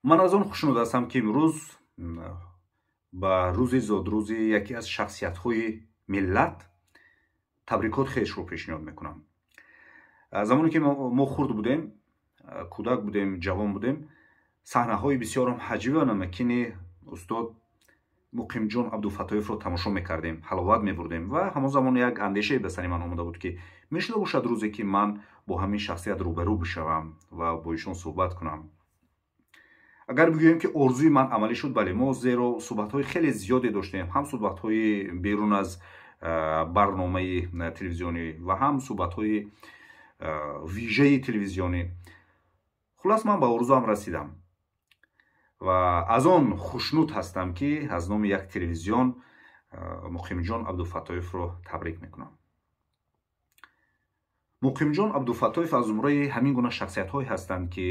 Ман аз он хушнуд ҳастам, ки имрӯз ба рӯзи зодрӯзи яке аз шахсиятҳои миллат табрикот хешро пешниҳод мекунам. Замоне ки мо хурд будем, кӯдак будем, ҷавон будем, саҳнаҳои бисёрам ҳаҷвӣ ва намакини устод Муқимҷон Абдуфаттоевро тамошо мекардем, ҳаловат мебурдем. Ва ҳамон замон як андешае ба сари ман омада буд, ки мешуда бошад рӯзе, ки ман бо ҳамин шахсият рӯбарӯ бишавам ва бо ишон суҳбат кунам. Агар бигӯем, ки орзуи ман амалӣ шуд, бале, мо зеро суҳбатҳои хеле зиёде доштем, ҳам суҳбатҳои берун аз барномаи телевизионӣ ва ҳам суҳбатҳои вижаи телевизионӣ. Хуллас, ман ба орзуам расидам ва аз он хушнуд ҳастам, ки аз номи як телевизион Муқимҷон Абдуфаттоевро табрик мекунам. Муқимҷон Абдуфаттоев аз зумраи ҳамин гуна шахсиятҳое ҳастанд, ки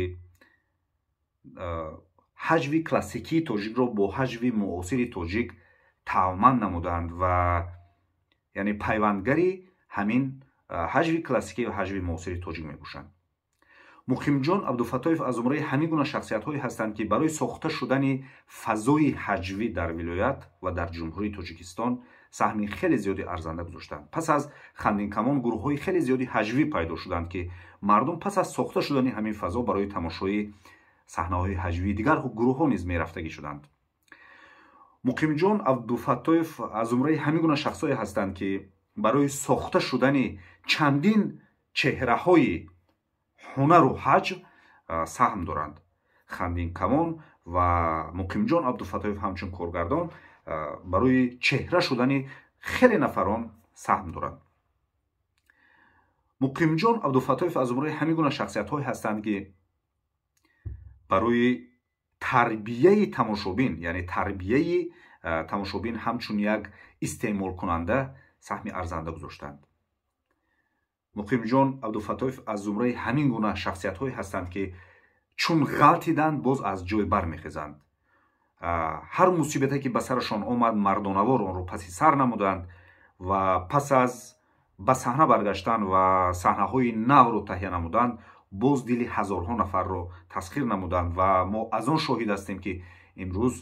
ҳаҷви классикии тоҷикро бо ҳаҷви муосири тоҷик тавманд намуданд ва яъне пайвандгари ҳамин ҳаҷви классикӣ ва ҳаҷви муосири тоҷик мебошанд. Муқимҷон Абдуфаттоев аз зумраи ҳамин гуна шахсиятҳое ҳастанд, ки барои сохта шудани фазои ҳаҷвӣ дар вилоят ва дар Ҷумҳурии Тоҷикистон саҳми хеле зиёди арзанда гузоштанд. Пас аз Хандинкамон гурӯҳҳои хеле зиёди ҳаҷвӣ пайдо шуданд, ки мардум пас аз сохта шудани ҳамин фазо барои тамошои саҳнаҳои ҳаҷвии дигар гурӯҳҳо низ мерафтагӣ шуданд. Муқимҷон Абдуфаттоев аз зумраи ҳамин гуна шахсое ҳастанд, ки барои сохта шудани чандин чеҳраҳои ҳунару ҳаҷв саҳм доранд. Хандинкамон ва Муқимҷон Абдуфаттоев ҳамчун коргардон барои чеҳра шудани хеле нафарон саҳм доранд. Муқимҷон Абдуфаттоев аз зумраи ҳамин гуна шахсиятҳое ҳастанд, ки барои тарбияи тамошобин, яъне тарбияи тамошобин ҳамчун як истеъмолкунанда саҳми арзанда гузоштанд. Муқимҷон Абдуфаттоев аз зумраи ҳамин гуна шахсиятҳое ҳастанд, ки чун ғалтиданд, боз аз ҷой бармехезанд. Ҳар мусибате, ки ба сарашон омад, мардонавор онро паси сар намуданд ва пас аз ба саҳна баргаштан ва саҳнаҳои навро таҳия намуданд, боз дили ҳазорҳо нафарро тасхир намуданд. Ва мо аз он шоҳид ҳастем, ки имрӯз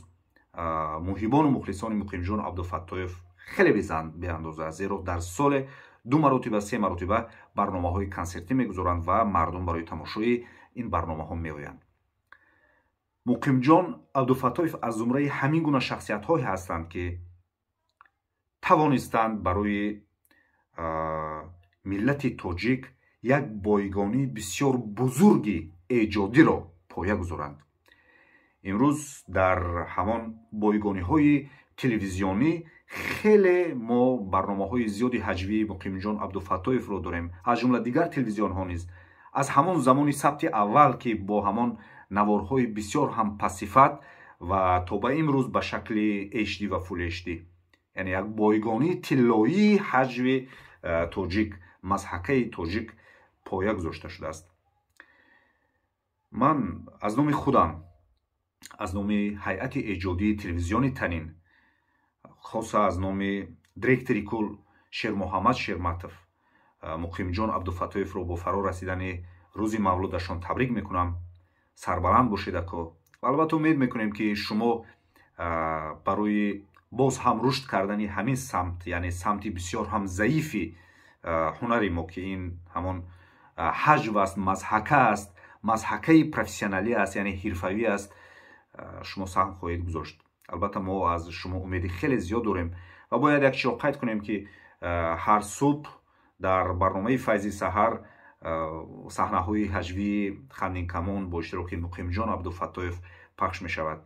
муҳибону мухлисони Муқимҷон Абдуфаттоев хеле беандоза аст, зеро дар соле 2 маротиба, 3 маротиба барномаҳои консертӣ мегузоранд ва мардум барои тамошои ин барномаҳо меоянд. Муқимҷон Абдуфаттоев аз зумраи ҳамин гуна шахсиятҳое ҳастанд, ки тавонистанд барои миллати тоҷик як бойгонии бисёр бузурги эҷодиро поя гузоранд. Имрӯз дар ҳамон бойгониҳои телевизионӣ хеле мо барномаҳои зиёди ҳаҷвии Муқимҷон Абдуфаттоевро дорем, аз ҷумла дигар телевизионҳо низ. Аз ҳамон замони сабти аввал, ки бо ҳамон наворҳои бисёр ҳам пасифат ва то ба имрӯз ба шакли HD ва Full HD, яъне як бойгонии тиллоии ҳаҷви тоҷик, мазҳакаи тоҷик поя гузошта шудааст. Ман аз номи худам, аз номи ҳайати эҷодии телевизиони Танин, хоса аз номи директори кул Шермуҳаммад Шерматов, Муқимҷон Абдуфаттоевро бо фаро расидани рӯзи мавлудашон табрик мекунам. Сарбаланд бошед, ако. Ва албатта умед мекунем, ки шумо барои боз ҳам рушд кардани ҳамин самт, яъне самти бисёр ҳам заифи ҳунари мо, ки ин ҳамон ҳаҷв аст, мазҳака аст, мазҳакаи профессионалӣ аст, яъне ҳирфавӣ аст, шумо саҳм хоҳед гузошт. Албатта мо аз шумо умеди хеле зиёд дорем ва бояд як чизро қайд кунем, ки ҳар субҳ дар барномаи Файзи саҳар саҳнаҳои ҳаҷвии Хандинкамон бо иштироки Муқимҷон Абдуфаттоев пахш мешавад.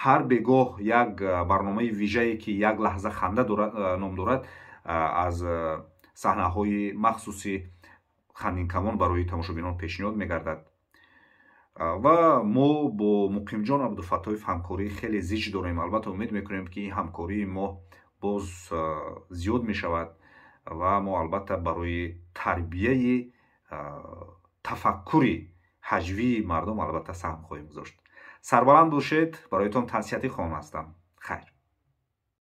Ҳар бегоҳ як барномаи вижае, ки «Як лаҳза ханда» ном дорад, аз саҳнаҳои махсуси Хандинкамон барои тамошобинон пешниҳод мегардад. Ва мо бо Муқимҷон Абдуфаттоев ҳамкории хеле зич дорем. Албатта умед мекунем, ки ин ҳамкории мо боз зиёд мешавад ва мо албатта барои тарбияи тафаккури ҳаҷвии мардум албатта саҳм хоҳем гузошт. Сарбаланд бошед, бароятон тансиҳати хоҳам ҳастам. Хайр.